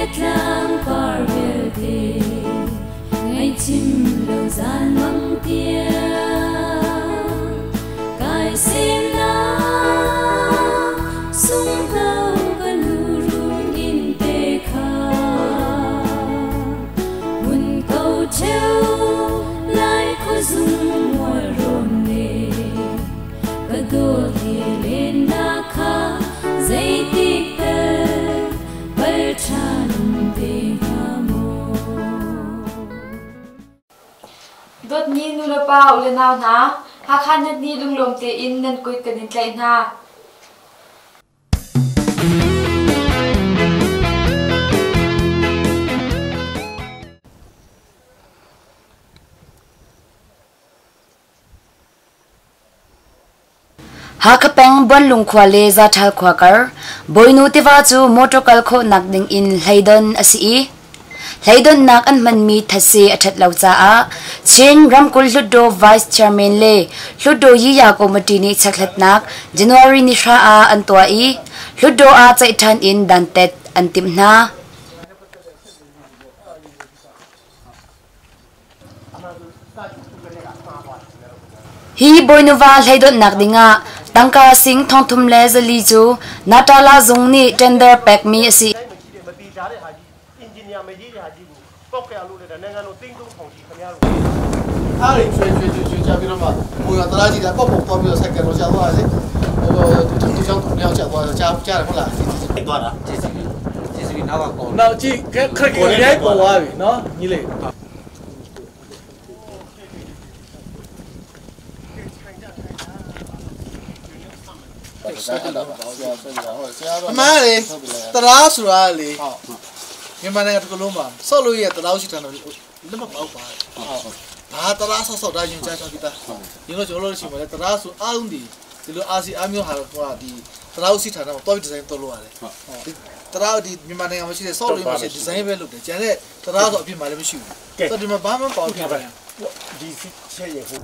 le tlang par vialte ngaihchim lo zan mang tiang kai semnak sunghno ka nu run in te kha mun ko cheu lai khuazung mual rawn le ka dawt he len na kha zeitik tal pal ṭhan te hnga maw. Dawtmi nulepa u le nau hna, Hakha Net nih lunglawm tein nan kut kan in tlaih hna. Hakha peng Buanlung khua le Zaṭhal khua kar Bawinu tiva cu motor kal khawhnak ding in hleidon a si i hleidonnak an hmanmi thetse a ṭhat lo caah Chin ramkulh Hlutdaw Vice Chairman le Hlutdaw Yiya Committee nih chekhlatnak January ni hra ah an tuah i Hlutdaw ah ceih ṭhan in dantat an timh hna. Hi Bawinuva hleidonhnak dingah tangka sing 3400 cu Natala zung nih tender pekmi a si. အားတွေကျွေကျွေကျွေကျွေကြပြီးတော့မှမူရတလားကြီးကပေါက်ပေါက်သွားပြီးတော့ဆိုင်ကယ်တော့ကြာသွားတယ်လေဟိုထုံထုံထုံရောက်ကြာသွားတော့ကြားကြားတယ်မဟုတ်လား သွားတာ JCB JCB နောက်ကကော နောက်ကြည့်ခက်ခက်ကြီးရိုက်ပေါ်သွားပြီနော်ညီလေး အမှန်လေတရားဆိုတာလေမြန်မာနိုင်ငံတစ်ကလုံးမှာဆော့လို့ရတရားရှိတယ်လက်မပေါက်ပါဒါတရားဆော့ဆော့ဒါရင်ကြားထားပြီးသားဒီတော့ကျွန်တော်တို့ရှိမှာလေတရားဆိုအားလုံးဒီဒီလိုအာစီအမျိုးဟာဟိုဒီတရားဥစီဌာနမှာတွားပြီးဒီဇိုင်းတော်လို့ရတယ်ဒီတရားဒီမြန်မာနိုင်ငံမှာရှိတဲ့ဆော့လို့မှာရှိဒီဇိုင်းပဲလုပ်တယ်ကျန်တဲ့တရားဆိုအပြင်မှာလည်းမရှိဘူးဆိုတော့ဒီမှာဘာမှပေါက်ဖြစ်ပါ ဒီချက်ရဟို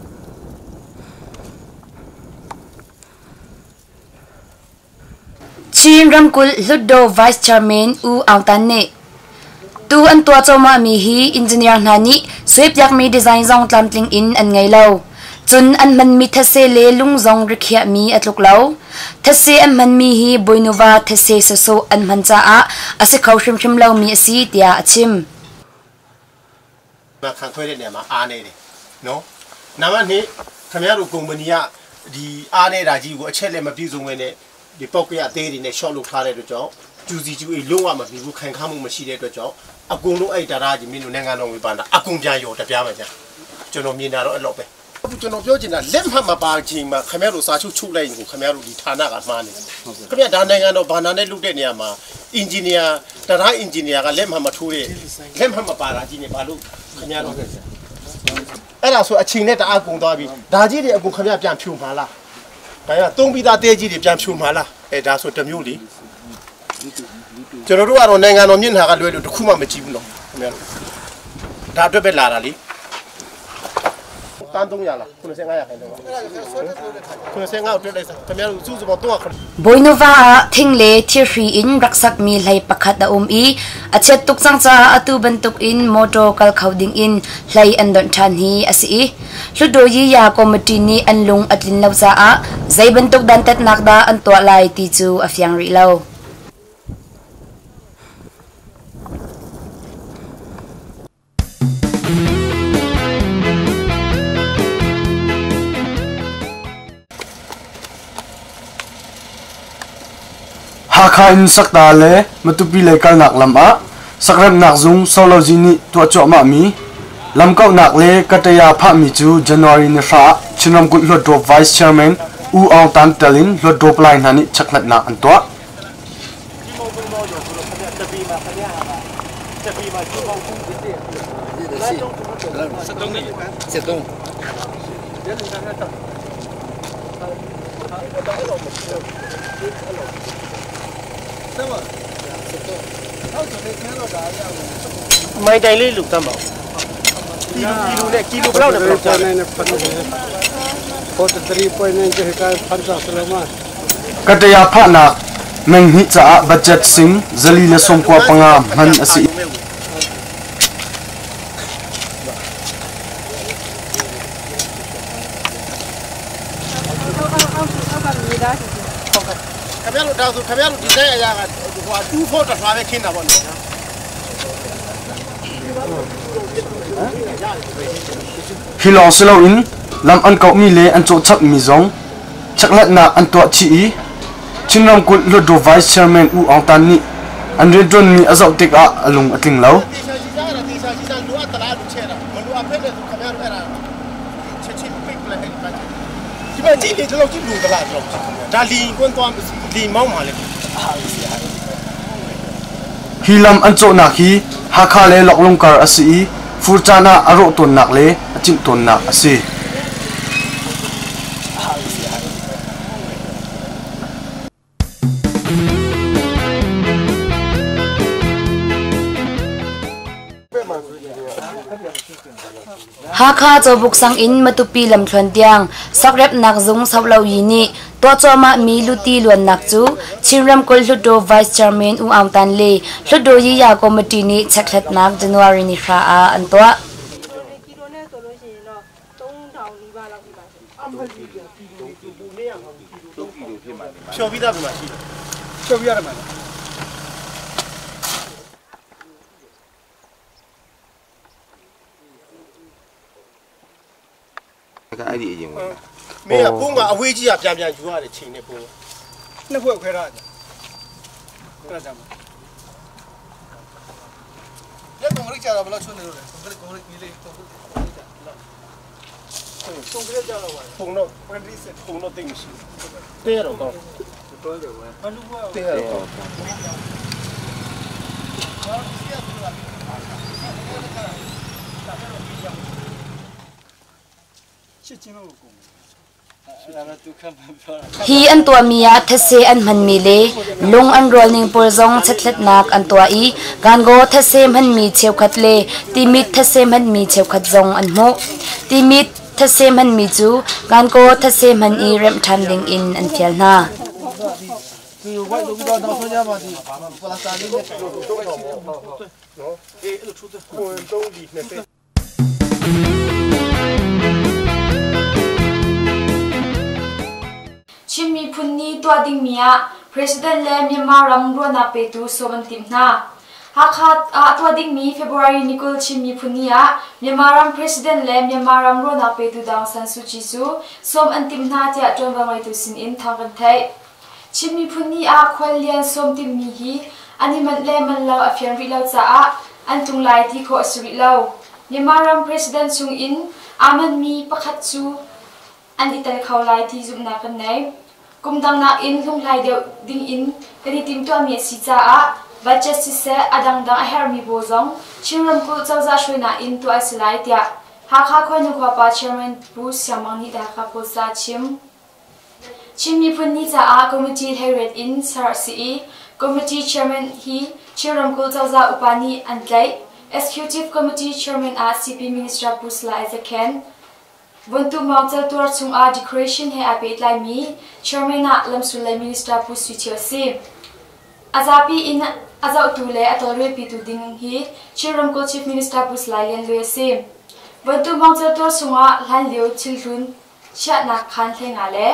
Chin ramkulh Hlutdaw Vice Chairman U Aung Tan nih tu an tuah cuahmahmi hi engineer hna nih suaipiakmi design zong tlamtling in an ngei lo. Cun an hmanmi thetse le lung zong rikhiahmi a tluk lo. Thetse an hmanmi hi Bawinuva thetse sawsawh an hman caah a si kho hrimhrim lomi a si tiah a chim. ခံခွဲတဲ့နေရာမှာအားနေတယ်နော်။နံပါတ်2ခင်ဗျားတို့ကုမ္ပဏီကဒီအားနေတာကြီးကိုအချက်လက်မပြည့်စုံဝင်တဲ့ဒီပေါက်ကရအသေးတွေနဲ့ short လုပ်ထားတဲ့အတွက်ကြောင့်ကျူစီကျူအေးလုံးဝမပြီးဘူးခိုင်ခါမှုမရှိတဲ့အတွက်ကြောင့်အကုန်လုံးအဲ့ဒါကြီးမင်းတို့နိုင်ငံတော်ဝေဖန်တာအကုန်ပြန်ရောတပြားမှကြာကျွန်တော်မြင်တာတော့အဲ့လိုပဲအခုကျွန်တော်ပြောချင်တာလက်မှတ်မပါချင်းမှာခင်ဗျားတို့စာချုပ်ချုပ်လိုက်ရင်ကိုခင်ဗျားတို့ဒီဌာနကမှားနေတယ်ခင်ဗျာဒါနိုင်ငံတော်ဘာနာနဲ့လုပ်တဲ့နေရာမှာအင်ဂျင်နီယာတရားအင်ဂျင်နီယာကလက်မှတ်မထိုးတဲ့လက်မှတ်မပါတာကြီးနေဘာလို့ခင်ဗျားတို့အဲ့ဒါဆိုအချိန်နဲ့တအားကုန်သွားပြီဒါကြီးတွေအကုန်ခင်ဗျာပြန်ဖြူမှာလားဒါရသုံးပြီးသားတဲကြီးတွေပြန်ဖြူမှာလားအဲဒါဆိုတမျိုးလေကျွန်တော်တို့ကတော့နိုင်ငံတော်မျက်နှာကလွဲလို့တခုမှမကြည့်ဘူးနော်ခင်ဗျားတို့ဒါအတွက်ပဲလာတာလေတန်း300လား85ရာခိုင်တော့85ကိုတွက်လိုက်စားခင်ဗျားတို့စုစုပေါင်း300 Bawinuva ah thing le thirhri in rak sakmi hlei pakhat a um i a chiat tuk cang caah atu bantuk in motor kal kho ding in hlei an donh ṭhan hi a si i Hlutdaw Yiya Committee nih an lung a tlin lo caah zei bantuk dantatnak dah an tuah lai ti cu a fiang rih lo. Hakha in Sakta le Matupi lei kalnak lam ah sakremhnak zung Sology nih tuah cuahmahmi lamkauhnak le kataya phahmi cu January ni hra ah Chin ramkulh Hluttaw Vice Chairman U Aung Tan tel in Hluttaw palai hna nih chekhlatnak an tuah. မိုင်တိုင်လေးလူတတ်ပါကီလိုကီလိုနဲ့ကီလိုဘယ်လောက်နဲ့ဘယ်လောက်ကြားလဲ ကတရာဖနာ Meng hnih caah budget sing 495 hman a si. ခင်ဗျားတို့တောက်ဆိုခင်ဗျားတို့ဒီဇိုင်းအရာကဟို2 4တထွားပဲခင်းတာပေါ့နော် Hi lawng si loin lam an kauhmi le an cawhchapmi zong chekhlatnak an tuah chih i Chin ramkulh Hluttaw Vice Chairman U Aung Tan nih an rianṭuanmi a zoh tikah a lung a tling lo. Hi lam an cawhnak hi Hakha le Loklung kar a si i fur caan ah a rawh tawnnak le a cimh tawnnak a si. Hakha Cawbuk sang in Matupi lamthluan tiang sakrepnak zung Soployi nih tuah cuahmahmi luti luannak cu Chin ramkulh Hluttaw Vice Chairman U Aung Tan le Hluttaw Yiya Committee nih chekhlatnak January ni hra ah an tuah. အဲ့ဒီအရင်ဝင်မင်းကဖုန်းကအဝေးကြီးကပြန်ပြန်ယူရတယ်ချိန်နေဖုန်း နှစ်ဖွဲ့ခွဲထားတယ်အဲ့ဒါကြောင့်လက်ကွန်ကရစ်ကြတော့ဘယ်လောက်ချွတ်နေလို့လဲကွန်ကရစ်ကွန်ကရစ်ကြီးလေးကွန်ကရစ်ကြကွန်ကရစ်ကြတော့ ဖုန်းတော့ဖုန်းတော့တိတ်မရှိဘူးတဲရတော့ကောင်းတဲရတော့ကောင်း Hi an tuahmi ah thetse an hmanmi le lung an rualning pawl zong chekhlatnak an tuah i Gangaw thetse hmanmi cheukhat le Timit thetse hmanmi cheukhat zong an hmuh. Timit thetse hmanmi cu Gangaw thetse hman i remh ṭhan ding in an fial hna. Chin miphun nih tuah dingmi ah President le Myanmar ram ruahnak petu sawm an timh hna. Hakha ah tuah dingmi February ni 20 Chin miphun ni ah Myanmar ram President le Myanmar ram ruahnak petu Daung San Suu Kyi cu sawm an timh hna tiah ṭuanvo ngeitu sinin thawng kan theih. Chin miphun ni ah khuallian sawm timhmi hi an i manh le manh lo a fian rih lo caah an tlung lai ti khawh a si rih lo. Myanmar ram President chung in aa manhmi pakhat cu an i tel kho lai ti zumhnak kan ngei. Kum dang nakin hlunghlai deuh ding in kan i timhtuahmi a si caah budget siseh a dangdang a herhmi baw zong Chin ramkulh cozah hruainak in tuah a si lai tiah Hakha Khuanu Khuapa Chairman Pu Siang Mang nih The Hakha Post ah a chim. Chin Miphun Ni caah committee hleiriat in ser a si i committee chairman hi Chin ramkulh cozah upa nih an tlaih. Executive Committee Chairman ah CP Minister Pu Salai Isaac Khen, Vuntu Maung Celtuar chungah decoration he aa pehtlaimi Chairman ah Lamsul lei Minister Pu Sui Thio a si. A zapi in a zohtu le a tawlrelpitu ding hi Chin ramkulh Chief Minister Pu Salai Lian Luai a si. Vuntu Maung Celtuar chungah hlanlio thilhlun chiahnak khaan hleinga le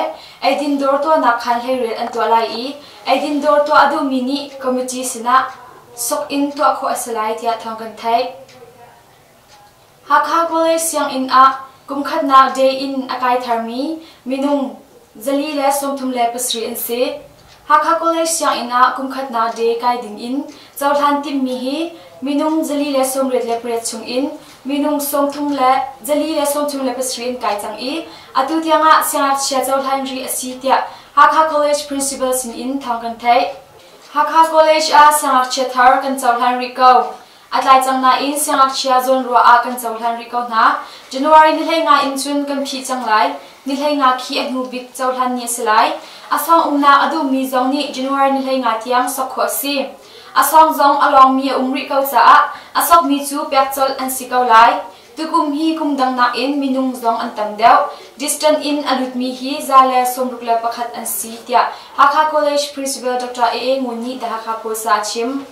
eidin dawr tuahnak khaan hleiriat an tuah lai i eidin dawr tuah a duhmi nih committee sinah sok in tuah khawh a si lai tiah thawng kan theih. Hakha College sianginn ah kumkhatnak day in a kai tharmi minung 437 an si. Hakha College sianginn ah kumkhatnak day kai ding in cohlan timhmi hi minung 488 chung in minung 30 le 437 in kai cang i atu tiangah siangngakchia cohlan rih a si tiah Hakha College Principal sin in thawng kan theih. Hakha College ah siangngakchia thar kan cohlan rih ko. A tlai cang nain siangngakchia zawnruah ah kan cohlan rih ko hna. January ni 15 in cun kan phih cang lai. Ni 15 khi a hnu bik cohlan ni a si lai. A sawng umnak a duhmi zong nih January ni 15 tiang sok khawh a si. A sawng zong a lawngmi a um rih ko caah a sokmi cu pek colh an si ko lai. Tukum hi kum dang nakin minung zong an tam deuh. Distance in a lutmi hi 161 an si tiah Hakha College Principal Dr. A. A. Ngun nih The Hakha Post ah a chim.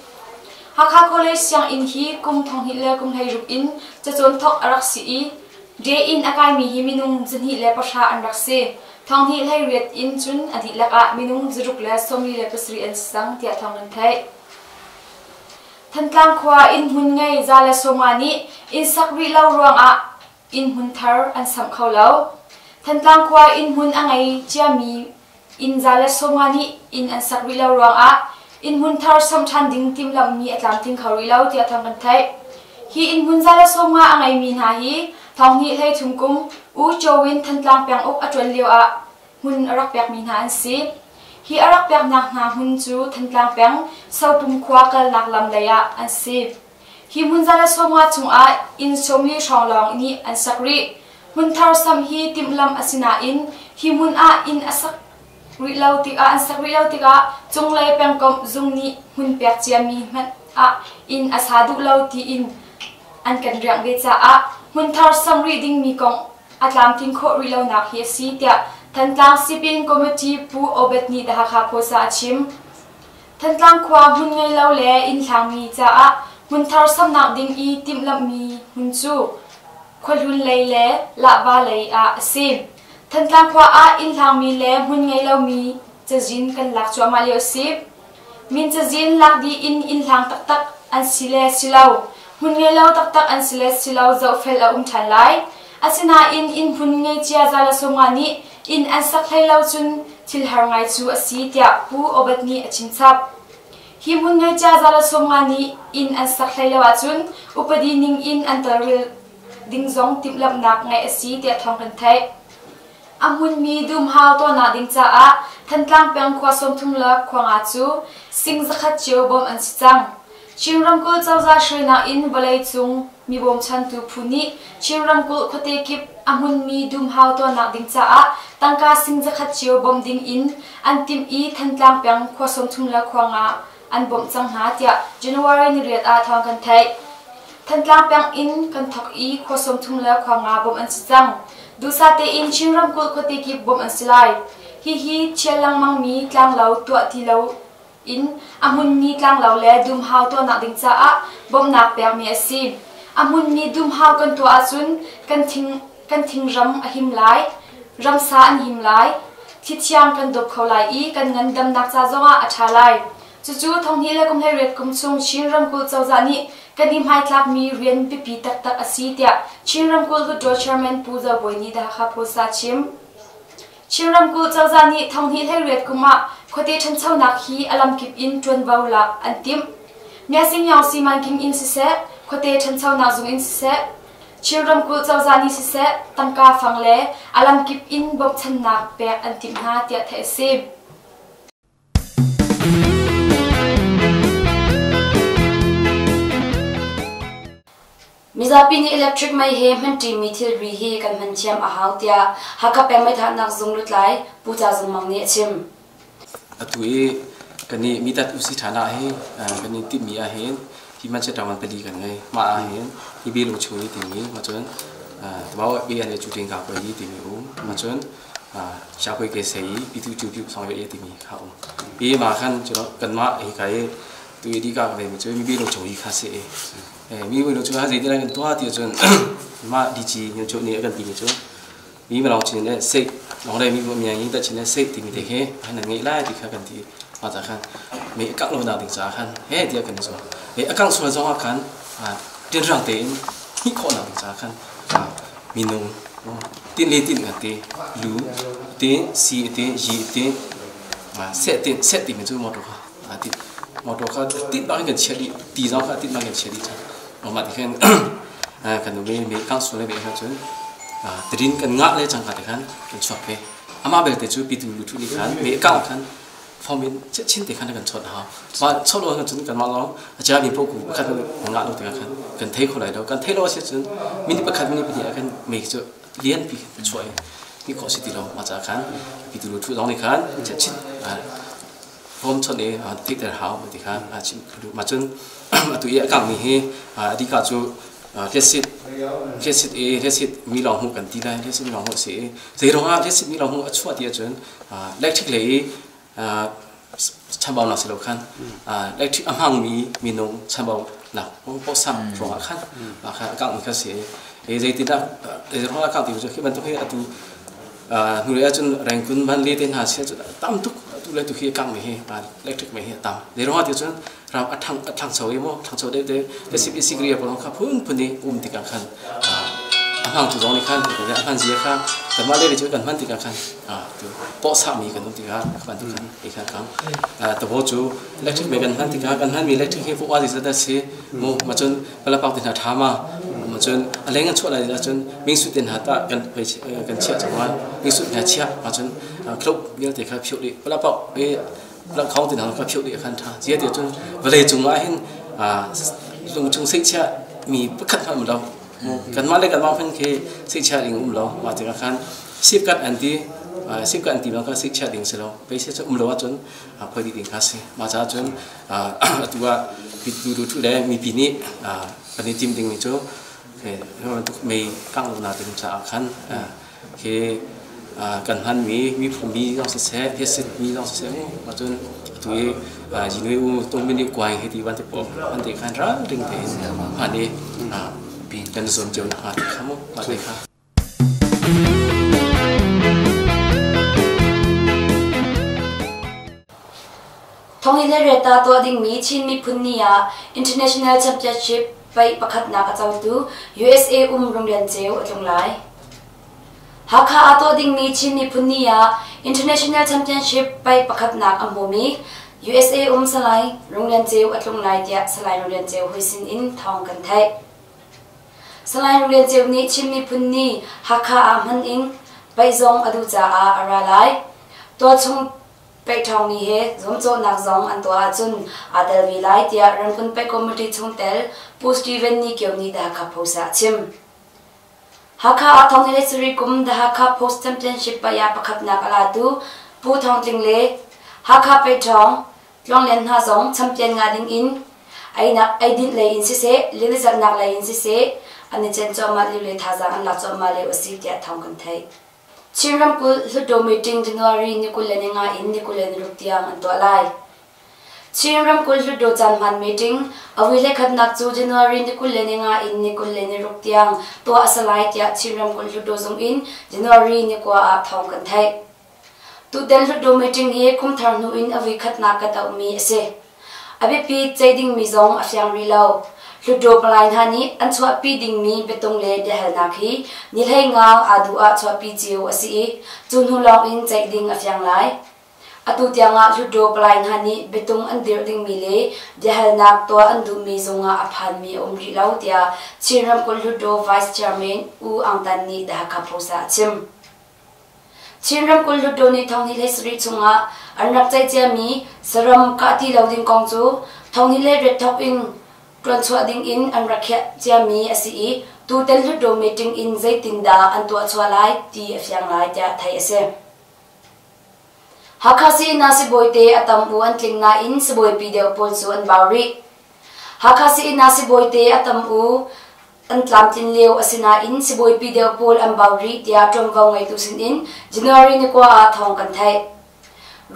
Hakha College sianginn hi kum 2016 in cacawn thawk a rak si i day in a kaimi hi minung 210 an rak si. 2018 in cun a dihlak ah minung 647 an si cang tiah thawng kan theih. Thantlang khua innhmun ngei 150 nih inn sak rih lo ruangah innhmun thar an samh kho lo. Thantlang khua innhmun a ngei ciami inn 150 nih inn an sak rih lo ruangah innhmun thar samh ṭhan ding timhlamhmi a tlamtling kho rih lo tiah thawng kan theih. Hi innhmun 150 a ngeimi hna hi 2023 kum U Kyaw Win Thantlang penguk a ṭuan lio ah hmun a rak pekmi hna an si. Hi a rak peknak hna hmun cu Thantlang peng Sopum khua kalnak lam lei ah an si. Hi hmun 150 chungah inn 40 hrawng lawng nih an sak rih. Hmun thar samh hi timhlamh a si nain hi hmun ah inn a sak rih lo tikah an sak rih lo tikah cunglei pengkomh zung nih hmun pek ciami hmanh ah inn a sa duh lo tiin an kan riangh ve caah hmun thar samh rih dingmi kong a tlamtlin khawh rih lonak hi a si tiah Thantlang Sipin Committee Pu Obed nih The Hakha Post ah a chim. Thantlang khua hmun ngei lo le inn hlangmi caah hmun thar samnak ding i timhlamhmi hmun cu khuahlun lei le Lahva lei ah a si. Thantlang khua ah inn hlangmi le hmun ngei lomi cazin kan lak cuahmah lio a si. Min cazin lak dih in inn hlang taktak an si le si lo, hmun ngei lo taktak an si le si lo zohfel a um ṭhan lai. Asinain inn hmun ngei cia 150 nih inn an sak hlei lo cun thil har ngai cu a si tiah Pu Obed nih a chimchap. Hi hmun ngei cia 150 nih inn an sak hlei lo ahcun upadi ning in an tawlrel ding zong timhlamhnak ngeih a si tiah thawng kan theih. A hmunmi dumhau tuahnak ding caah Thantlang peng khua 30 le khua nga cu sing zakhat cio bawmh an si cang. Chin ramkulh cozah hruainak in vawleicung mi bawmchantu phu nih Chin ramkulh khuate kip a hmunmi dumhau tuahnak ding caah tangka sing zakhat cio bawmh ding in an timh i Thantlang peng khua 30 le khua nga an bawmh cang hna tiah January niriat ah thawng kan theih. Thantlang peng in kan thawk i khua 30 le khua nga bawmh an si cang. Duhsah tein Chin ramkulh khuate kip bawmh an si lai. Hihi thial lengmangmi tlanglo tuah ti lo in a hmunmi tlanglo le dumhau tuahnak ding caah bawmhnak pekmi a si. A hmunmi dumhau kan tuah ahcun kan thing kan thingram a him lai, ramsa an him lai, thithiang kan dawp kho lai i kan ngandamnak ca zongah a ṭha lai. Cucu thonghnih le kum 18 kum chung Chin ramkulh cozah nih kan i hmaitlakmi rian biapi taktak a si tiah Chin ramkulh Hluttaw Chairman Pu Zo Bawi nih The Hakha Post ah a chim. Chin ramkulh cozah nih thonghnih 18 kum ah khuate ṭhanchonak hi a lamkip in ṭuanvo lak an timh. Myasingyawng simanking in siseh, khuate ṭhanchonak zung in siseh, Chin ramkulh cozah nih siseh, tangka fang le a lamkip in bawmhchannak pek an timh hna tiah theih a si. Mizapi nih electric mei he hmanṭimi thilri hi kan hman thiam a hau tiah Hakha peng meithahnak zung lutlai Pu Ca Zung Mang nih a chim. Atu i kan i mitat usi ṭhan ah hi kan i timhmi ah hin hi Manchester man pali kan ngei. Mah ah hin hi bi lung chung i timi ma cun tamaw bi an i chuting ka ko i timi um ma cun Siakui ke sei i pitu cu piu song ye timi kha um. I ma khan cu kanmah hi ka i tu i di ka ve mi cu mi bi lo chung hi kha si i mi bi lo chung ha zei ti kan tuah ti cun ma di chi nyu chu ni kan ti mi cu mi ma long chin le sei long le mi mi yang ta chin le sei ti mi te he han ngei lai ti kha kan ti ma ta khan me kak lo na ding cha khan he ti kan zo e akang sual zong khan tin rang te in hi kho na ding cha khan minung tin le tin kan ti lu tin si tin yi tin se tin se ti mi cu motor kha ti motor kha tin bang kan chia di ti zong kha tin bang kan chia di chan ma ti khan kan nu me kang su le me kha cun trin kan nga le chang ka te khan kan chuak pe ama belte cu pitu lu thu ni khan me kang khan form in chin te khan kan chot hau ma chot lo cun kan ma lo acha mi po ku khat nga lo te khan kan thei kho lai lo kan thei lo si cun minute pakhat minute pahnih khan me chu lian pi chuai ni ko si ti lo ma cha khan pi tu lu thu dong ni khan chin chin form chot ne thik ter hau ti khan a chim ma chun atu i akang mi hi adika chu Hliasit hliasit i hliasit mi lawng hmuh kan ti lai hliasit mi lawng hmuh a si i zeiruangah hliasit mi lawng hmuh a chuah ti ahcun electric lei i chambaunak si lo khan electric a hmangmi minung chambaunak pawsam ruangah khan mah kha a kanghmi kha si i zeitindah zeiruangah a kangh ti cu khi bantuk hi atu hnulei ahcun rengkun vanle te hna si ahcun tam tuk atu le tu hi a kangmi hi electric mei hi a tam zeiruangah ti cun ram a thang a thangcho i maw thangcho deuh te te sip i sikri pawl kha phunphun i um tikah khan a hmangtu zong nih khan a hman zia kha kanmah le cu kan hman tikah khan tu pawhsahmi kan um tikah bantuk khan ei kha kang tabo cu electric mei kan hman tikah kan hmanmi electric hi fuwa zat a si mu ma cun palapak te hna tha ma ma cun a leng an chuah lai ahcun mingsu te hna ta kan kan chiah cang mingsu hna chiah ma cun khlop vialte kha phiuh dih palapak e khong te hna kha phiuh dih khan tha zia te cun vawlei cung ah hin lungchung seihchiah mi pakhat hmanh um lo kanmah le kanmah hmanh khi seihchiah ding um lo mah tikah khan sipkat an ti sipkat an ti bang kha seihchiah ding si lo peise cu um lo ahcun khoi dih ding kha si mah caah cun atu ah tu tu le mipi nih kan i tim dingmi cu mei kangh lo na ding caah khan khi kan hmanmi miphun mi zong siseh hiasit mi zong siseh mu cun atu i jinui u tungmini kuai hi ti ban te po an te khan ralring tein hman i kan zuam cio na hnga ti kha mu mah te kha. Thonginn le Reta tuah dingmi Chin Miphun Ni ah International Championship paih pakhatnak a cotu USA um Runglian Ceu a tlung lai. Hakha ah tuah dingmi Chin Miphun Ni ah International Championship paih pakhatnak a hmumi USA um Salai Runglian Ceu a tlung lai tiah Salai Runglian Ceu hui sin in thawng kan theih. Salai Runglian Ceu nih Chin Miphun Ni Hakha ah hman in paih zong a duh caah a ra lai. Tualchung Paih ṭhawngmi he zuamcawhnak zong an tuah ahcun aa tel ve lai tiah ramkulh paih committee chungtel Pu Steven Ni Kio nih The Hakha Post ah a chim. Hakha ah thong le sarih kum The Hakha Post Championship paih ah pakhatnak a latu Pu Thawng Tling le Hakha paih ṭhawng Tluang Lian hna zong champion nga ding in eidinh lei in siseh, lilizalhnak lei in siseh an i cenh cuahmah lio le thazaang an lak cuahmah lio a si tiah thawng kan theih. Chin ramkulh Hluttaw meeting January ni 25 in ni 26 tiang an tuah lai. Chin ramkulh Hluttaw caanhman meeting a vui le khatnak cu January ni 25 in ni 26 tiang tuah a si lai tiah Chin ramkulh Hluttaw zung in January ni 9 ah thawng kan theih. Tutan Hluttaw meeting hi kumthar hnu in a vui khatnak kan auhmi a si. A biapi ceih dingmi zong a fiang rih lo. Hluttaw palai hna nih an chuahpi dingmi biatung le biahalnak hi ni 15 aa duh ah chuahpi cio a si i cu hnu lawng in ceih ding a fiang lai. Atu tiangah Hluttaw palai hna nih biatung an dirh dingmi le biahalnak tuah an duhmi zungah a phanmi a um rih lo tiah Chin ramkulh Hluttaw Vice Chairman U Aung Tan nih The Hakha Post ah a chim. Chin ramkulh Hluttaw nih thonghnih le sarih chungah an rak ceih ciami saram kah ti lo ding kong cu thonghnih le riat thawk in ṭuanchuah ding in an rak khiah ciami a si i tutan Hluttaw meeting in zeitindah an tuahchuah lai ti a fiang lai tiah theih a si. Hakha sii-inn ah sibawi a tam u an tling nain sibawipi deuh pawl cu an bau rih. Hakha sii-inn ah sibawi a tam u an tlamtlin lio a si nain sibawipi deuh pawl an bau rih tiah ṭuanvo ngeitu sinin January ni 9 ah thawng kan theih.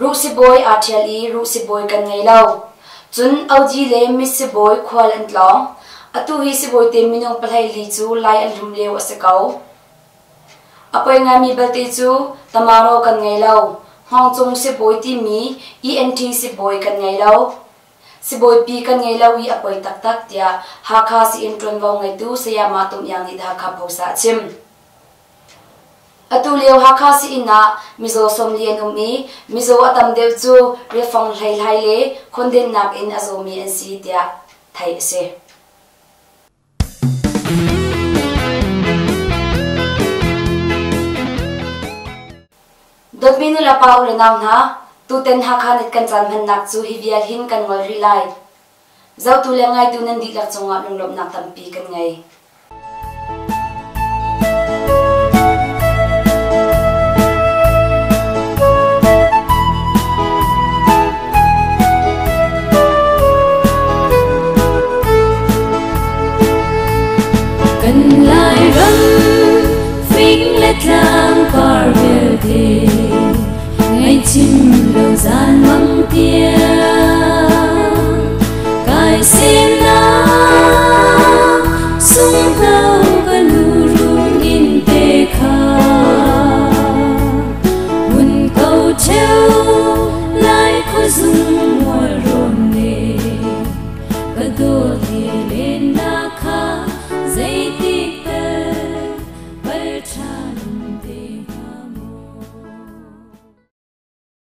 Ruh sibawi aa ṭhial i ruh sibawi kan ngei lo. Cun Oji le Miss sibawi khual an tlawng. Atu hi sibawite minung 14 cu lai an hlum lio a si ko. A poi ngaimi belte cu tamaro kan ngei lo. Hngawngcung sibawi timi ENT sibawi kan ngei lo. Sibawipi kan ngei lo i a poi taktak tiah Hakha sii-inn ṭuanvo ngeitu Sayama Tum Iang nih The Hakha Post ah a chim. Atu lio Hakha sii-inn ah mizaw 40 an um i mizaw a tam deuh cu riafong hleihlai le khondennak in a zawmi an si tiah theih a si. Dawtmi nulepa u le nau hna, tuten Hakha net kan caan hmannak cu hi vial hin kan ngol rih lai. Zohtu le ngaitu nan dihlak cungah lunglawmhnak tampi kan ngei. Sunghno ka nu run in te kha. Mun ko cheu lai khuazung.